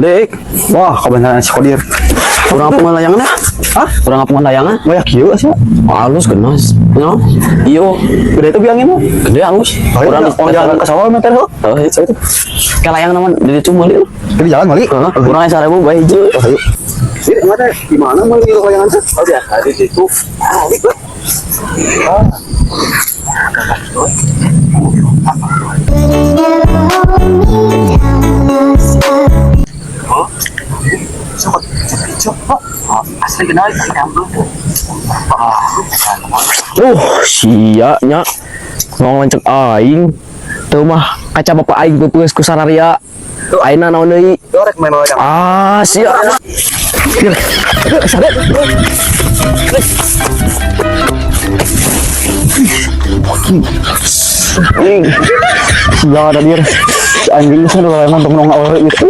Dek, wah, kebenaran si Kodir. Kurang apa layangan ya? Hah? Kurang apa layangan? Banyak kieu sih. Halus genas. No? Iyo, Gede itu biangin mah. Gede halus. Kurang Kurang di jalan ke sawah meter heuh. Oh, itu. Kayak layangan naman di itu meuli. Di jalan meuli. Heeh, kurang 1000 bae hiji. Oh, ayo. Ini mana di mana meuli layangan teh? Oh, biasa di situ. Ah, Ah. Asli kenal. Sia nya. Ngomong cek aing. Teu mah kaca bapak aing peupeus ku sararia. Ayeuna naon deui? Dorek main layang. Ah, sia. Sadar. Sia ada dir. Si anjing sih layangan tong nong awewe itu.